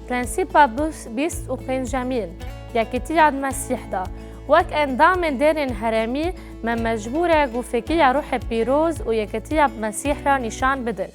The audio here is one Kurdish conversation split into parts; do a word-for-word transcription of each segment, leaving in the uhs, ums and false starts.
Prensîpa bîst û pêncemîn, Yekîtiya di Mesîh de. Wek endamên dêrên herêmî, me mecbûr e ku fêkiya Ruhê Pîroz û yekîtiya bi Mesîh re nîşan bidin.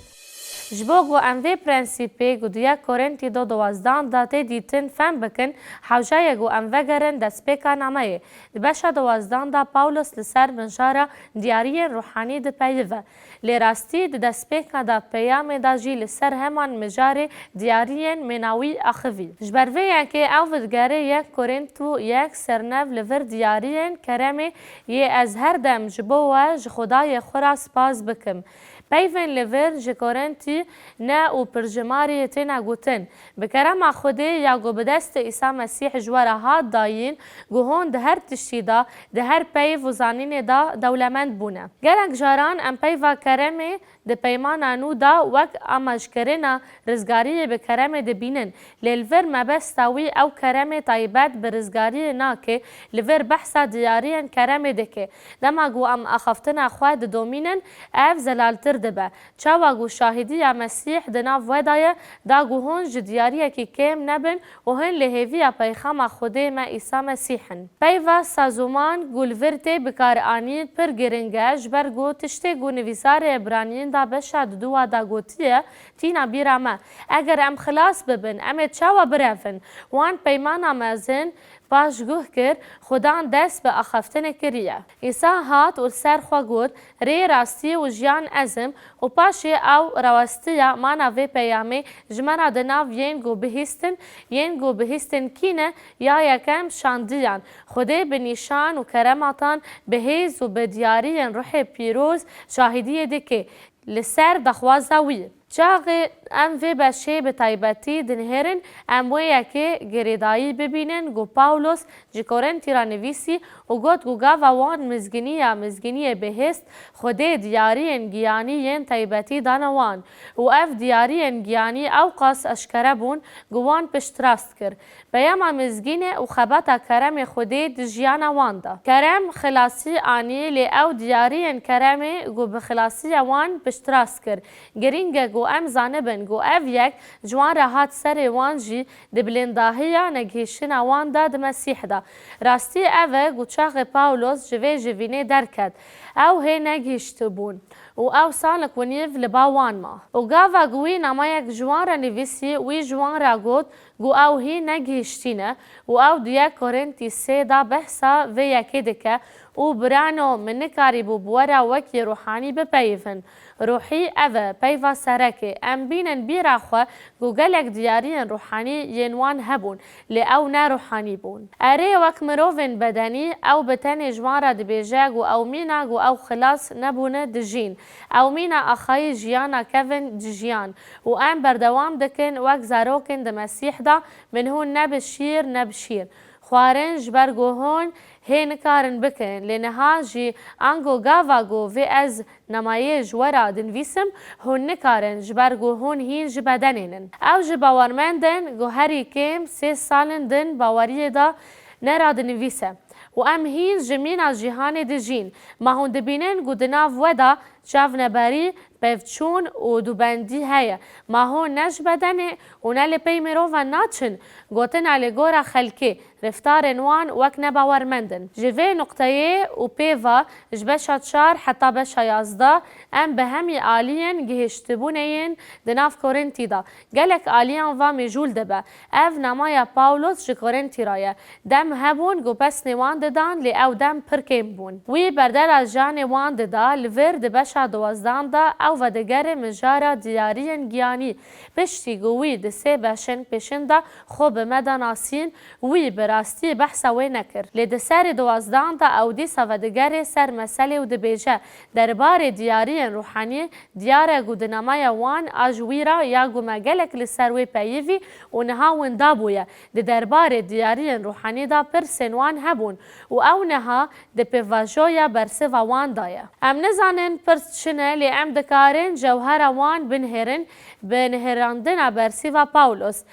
Ji bo ku em vê prensîpê ku di yek Korintî du duwazdan de tê dîtin fem bikin, hewce ye ku em vegerin destpêka nameyê. Di beşa duwazdan de Pawlos li ser mijara diyariyên ruhanî dipeyive. Lê rastî di destpêka de peyamê de jî li ser heman mijarê diyariyên mênawî axivî. Ji ber vê yekê ew vedigere yek Korînt û yek sernev li vir diyariyên keremê yê ez her dem ji bo we ji Xwedayê xwe re spas bikim. Peyvên li vir ji Korîntî ne û pirjimarî têne gotin. Bi kerema Xwedê ya ku bi destê Îsa Mesîh ji we re hat dayîn, ku hûn di her tiştî de, di her peyv û zanînê de dewlemend bûne. Gelek caran em peyva keremê di Peymana Nû de wek amajkirina rizgariyê bi keremê dibînin, lê li vir mebesta wî ew keremê taybet bi rizgariyê nake, li vir behsa diyariyên keremê dike. Dema ku em axaftina xwe didomînin, ev zelaltir dibe. Çawa ku şahîdiya Mesîh di nav we de ye, da ku hûn ji diyariyekî kêm nebin û hin li hêviya peyxama Xwedê me Îsa Mesîh in. Peyva sazoman ku li vir tê bikaranîn pir giring e, ji ber ku tiştê ku nivîsarê Ebraniyên da beşa diduwa da gotiye, tîna bîra me. Eger em xilas bibin, em ê çawa birevin? Wan peymana mezin paşguh kir, Xudan dest bi axaftinê kiriye. Îsa hat û li ser xwe got, Rê, rastî û jiyan ez im, û paşê ew rawestiya mana vê peyamê ji me re di nav yên ku bihîstin, yên ku bihîstin kî ne, ya yekem şandiyan. Xwedê bi nîşan û kerematan, bi hêz û bi diyariyên Ruhê Pîroz şahidiyê dike li ser daxwaza wî. Çaxê em vê beşê bi taybetî dinihêrin, em wê yekê girêdayî bibînin ku Pawlos ji Korintî re nivîsî û got ku gava wan mizgîniya mizgîniyê bihêst, Xwedê diyariyên giyanî yên taybetî dane wan û ev diyariyên giyanî ewqas eşkere bûn ku wan piştrast kir. Peyama mizgînê û xebata keremê Xwedê di jiyana wan de. Kerem xilasî anî, lê ew diyariyên keremê ku bi xilasiya wan piştrast kir. Girîng e ku em zanibin ku ev yek ji wan re hat serê wan jî di bilêndahiya negihîştina wan de di Mesîh de. Rastî ev e ku çaxê Pawlos ji vê jivînê derket, ew hê negihîştibûn û ew salik û nîv li ba wan ma. Û gava ku wî namayek ji wan re nivîsî, wî ji wan re got, ku ew hîn negihîştîne û ew di yek Korintî sê de behsa vê yekê dike û birano min nikarîbû bi we re wekî ruhanî bipeyivin. Ruhî ev e, peyva serekê. Em bînin bîra xwe ku gelek diyariyên ruhanî yên wan hebûn, lê ew ne ruhanî bûn. Erê, wek mirovên bedenî, ew bi tenê ji wan re dibêje ku ew mîna ku ew xilas nebûne dijîn. Ew mîna axayî jiyana kevin dijiyan. Û em berdewam dikin, wek zarokên di Mesîh de, min hûn ne bi şîr, ne bi şîr xwarin, ji ber ku hûn hê nikarin bikin. Lê niha jî, ango gava ku vê ez namayê ji we re dinivîsim, hûn nikarin, ji ber ku hûn hîn ji bedenê nin. Ew ji bawermend in ku herî kêm sê salên din baweriyê de ne re dinivîse. Û em hîn ji mîna cîhanê dijîn. Ma hûn dibînin ku di nav we de çavneberî, pevçûn û dubendî heye. Ma hûn ne ji bedenê û ne li pey mirovan naçin? Gotina li gora xelkê, reftarên wan wek nebawermend in. Ji vê nuqteyê û pê ve, ji beşa çar heta beşa yazdeh, em bi hemî aliyên gihiştibûnê yên di nav Korintî de. Gelek aliyan va mijûl dibe. Ev namaya Pawlos ji Korintî re ye. Dem hebûn ku pesnê wan didan, lê ew dem pir kêm bûn. Wî berdera jiyanê wan dida, li vir di beşa duwazdan de ew vedigere mijara diyariyên giyanî. Piştî ku wî di sê beşên pêşin de xwe bi me de nasîn, wî bi rastî behsa wê nekir. Lê di serê duwazdan de ew dîsa vedigere ser meselê û dibêje, derbarê diyariyên ruhanî, diyar e ku di namaya wan a ji wî re ya ku me gelek li ser wê peyivî û niha winda bûye. Di derbarê diyariyên ruhanî de pirsên wan hebûn û ew niha di pêvajoya bersiva wan de ye. Em nizanin pirs çi ne, lê em dikarin cewhera wan binihêrin bi nihêrandina bersiva Pawlos.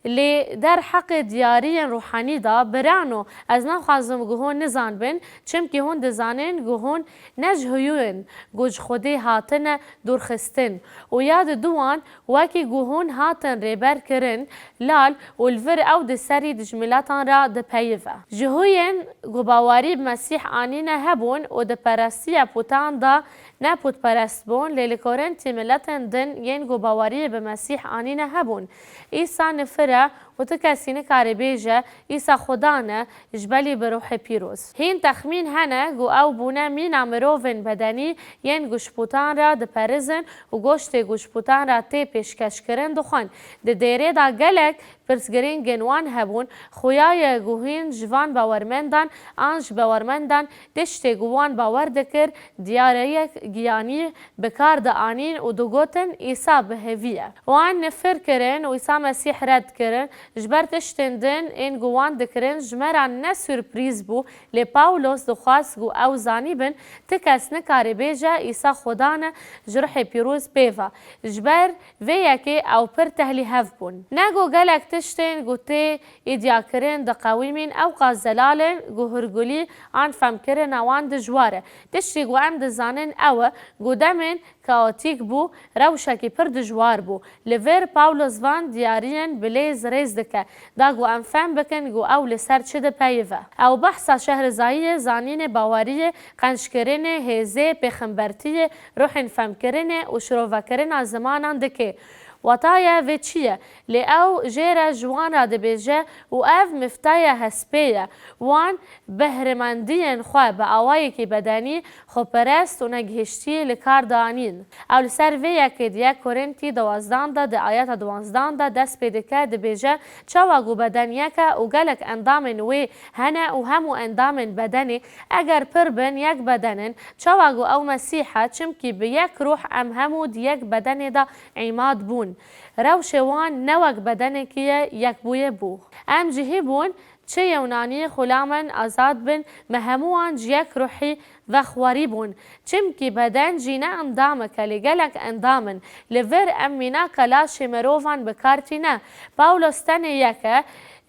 Lê derheqê diyariyên ruhanî de, birano, ez naxwazim ku hûn nizanbin, çimkî hûn dizanin ku hûn ne ji huyû in, ku ji Xwedê hatine dûrxistin û ya didiwan wekî ku hûn hatin rêber kirin, lal û li vir ew di serî di ji miletan re dipeyive. Ji huyên ku bawerî bi Mesîh anîne hebûn û di perestiya putan de ne pûtperest bûn, lê li Korintî miletên din yên ku baweriyê bi Mesîh anîne hebûn. Îsa nifir e û ti kesî nikare bêje, Îsa Xudan e, ji belî bi Ruhê Pîroz. Hîn texmîn hene ku ew bûne mîna mirovên bedenî yên ku ji putan re diperizin û goştê ku ji putan re tê pêşkeşkirin dixwin. Di dêrê de gelek pirsgirîngên wan hebûn, xuya ye ku hîn ji van bawermendan an ji bawermendan tiştê ku wan bawer dikir, diyariyek giyanî bi kar dianîn û digotin, Îsa bi hevî ye. Wan nifir kirin û Îsa Mesîh red kirin. Ji ber tiştên din ên ku wan dikirin ji me re ne surprîz bû, lê Pawlos dixwest ku ew zanîbin, ti kes nikare bêje, Îsa Xudan e, ji Ruhê Pîroz pê ve. Ji ber vê yekê ew pir tehlîhev bûn. Ne ku gelek tiştên ku tê îdiakirin diqewimîn ewqas zelal in ku hûrgulî an femkirina wan dijwar e. Tiştî ku em dizanin ew e ku demên kaotîk bû, rewşekî pir dijwar bû. Li vir Pawlos van diyariyên bi lêz rêz dike, da ku em fem bikin ku ew li ser çi dipeyive. Ew behsa şehrizayiyê, zanînê, baweriyê, qenckirinê, hêzê, pêxembertiyê, ruhên femkirinê û şirovekirina zimanan dike. Wataye vê çi ye? Lê ew jê re ji wan re dibêje û ev miftaye hespê ye. Wan behrimendiyên xwe bi awayekî bedenî, xweperest û negihiştî li kar dianîn. Ew li ser vê yekê di yek Korintî duwazdan de, di ayeta duwazdan de dest pê dike, dibêje, Çawa ku beden yek e û gelek endamên wê hene û hemû endamên bedenê, eger pir bin, yek beden in, çawa ku ew Mesîh e, çimkî bi yek ruh em hemû di yek bedenê de îmad bûn. Rewşê wan ne wek bedenekî ye, yekbûyî bû. Em cihî bûn, çi Yewnanî, xulamen, azad bin, me hemû wan ji yek ruhî vexwarî bûn. Çimkî beden jî ne endamek e, lê gelek endam in. Li vir em mînaka laşê mirovan bi kar tîne. Pawlos tenê yek e,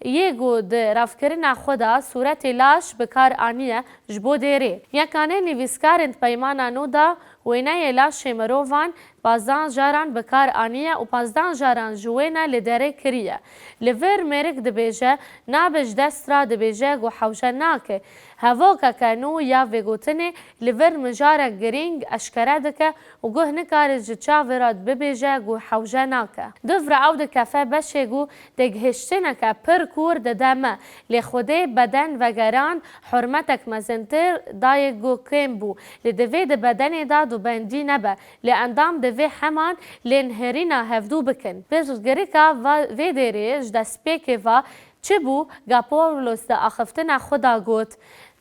yê ku di ravkirina xwe de sûretê laş bi kar aniye ji bo dêrê. Yekanê nivîskarên di Peymana Nû de wêneyê laşê mirovan pazdan caran bi kar aniye û pazdan caran ji wêne li derê kiriye. Li vir mêrik dibêje, nabe ji dest re dibêje ku hewce nake. Hevokeke nû ya vê gotinê li vir mijarek girîng eşkere dike û guh nikare ji çavê re bibêje ku hewce nake. Dûv re ew dikefe beşê ku têgihiştineke pir kûr dide me. Lê Xwedê beden vegeran, hurmetek mezintir daye ku kêm bû. Lê divê di bedenê de dubendî nebe. Lê endam divê heman lênihêrîna hevdû bikin. Pirsgirêka va-, vê dêrê ji destpêkê ve çi bû, ga Pawlos di axiftina xwe de got,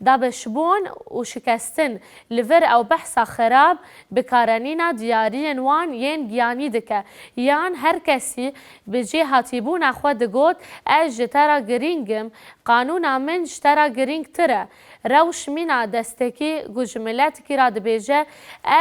Dabişbûn û şikestin, li vir ew behsa xirab bikaranîna diyariyên wan yên giyanî dike, yan her kesî bi cêhatîbûna xwe digot, Ez ji te re girîng im, qanûna min ji te re girîngtir e. Rewş mîna destekî ku ji miletikî re dibêje,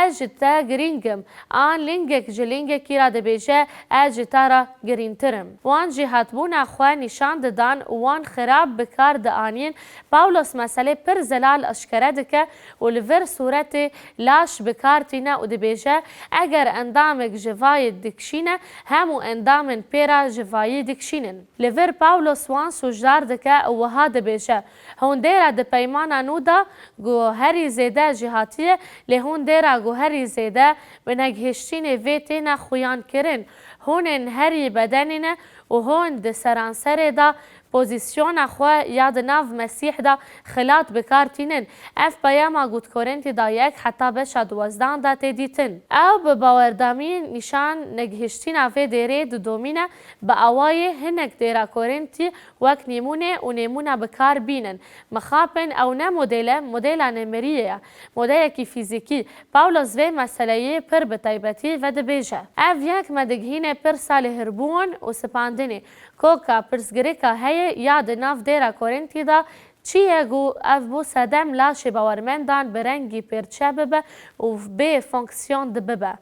Ez ji te girîng im, an lingek ji lingekî re dibêje, Ez ji te re girîngtir im. Wan jêhatbûna xwe nîşan didan û wan xirab bi kar dianîn. Pawlos meselê pir zelal eşkere dike û li vir sûretê laş bi kar tîne û dibêje, Eger endamek ji vayê dikişîne, hemû endamên pê re ji vayî dikişînin. Li vir Pawlos wan sûcdar dike û wiha dibêje, Hûn dêra di Peymana Nû de ku herî zêde jêhatî ye, lê hûn dêra ku herî zêde bi negihiştînê vê têne xuyankirin. Hûn ên herî bedenê ne û hûn di seranserê de pozîsyona xwe ya di nav Mesîh de xilat bi kar tînin. Ev peyama ku di Korintî de yek heta beşa duwezdan de tê dîtin. Ew bi bawerdamî nîşan negihiştîna vê dêrê didomîne, bi awayê hinek dêra Korintî wek nîmûne û nêmûna bi kar bînin. Mixabin ew ne model e, modela nemiriyê ye, modelekî fîzîkî. Pawlos vê meseleyê pir bi taybetî vedibêje. Ev yek me digihîne pirsa lihêrbûn û sipandinê. Koka pirsgirêka heye ya di nav dêra Korintî de çi ye ku ev bû sedem laşê bawermendan bi rengî pêrçe bibe û bê fonksiyon dibibe?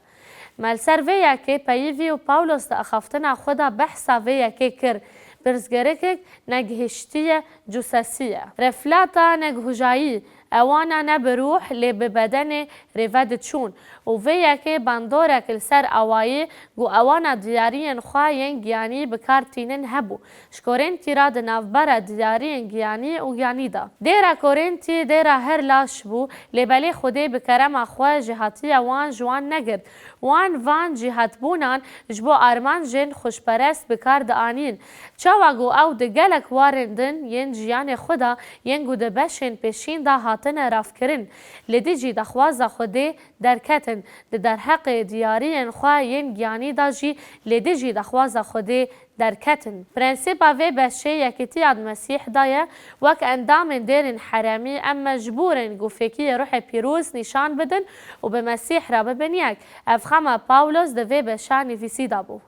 Me li ser vê yekê peyivî û Pawlos di axaftina xwe de behsa vê yekê kir. Pirsgirêkek negihiştiye cusesî ye. Reflata neguhjayî, ewana ne bi rûh lê bi bedenê rêve diçûn û vê yekê bandorek li ser awayî ku ewana diyariyên xwe yên giyanî bi kar tînin hebû. Ji Korintî re di navbera diyariyên giyanî û giyanî de. Dêra Korintî dêra her laş bû, lê belê Xwedê bi kerema xwe jêhatiya wan ji wan negirt. Wan van jêhatbûnan ji bo armancên xweşperest bi kar dianîn. Çawa ku ew di gelek warên din yên jiyanê xwe de yên ku di beşên pêşîn de hatine ravkirin, li dijî daxwaza Xwedê derketin, di derheqê diyariyên xwe yên giyanî de jî li dijî daxwaza Xwedê derketin. Prensîpa vê beşê yekîtiya di Mesîh de ye, wek endamên dêrên herêmî em mecbûr in ku fêkiyê Ruhê Pîroz nîşan bidin û bi Mesîh re bibin yek. Ev xema Pawlos di vê beşa nivîsî de bû.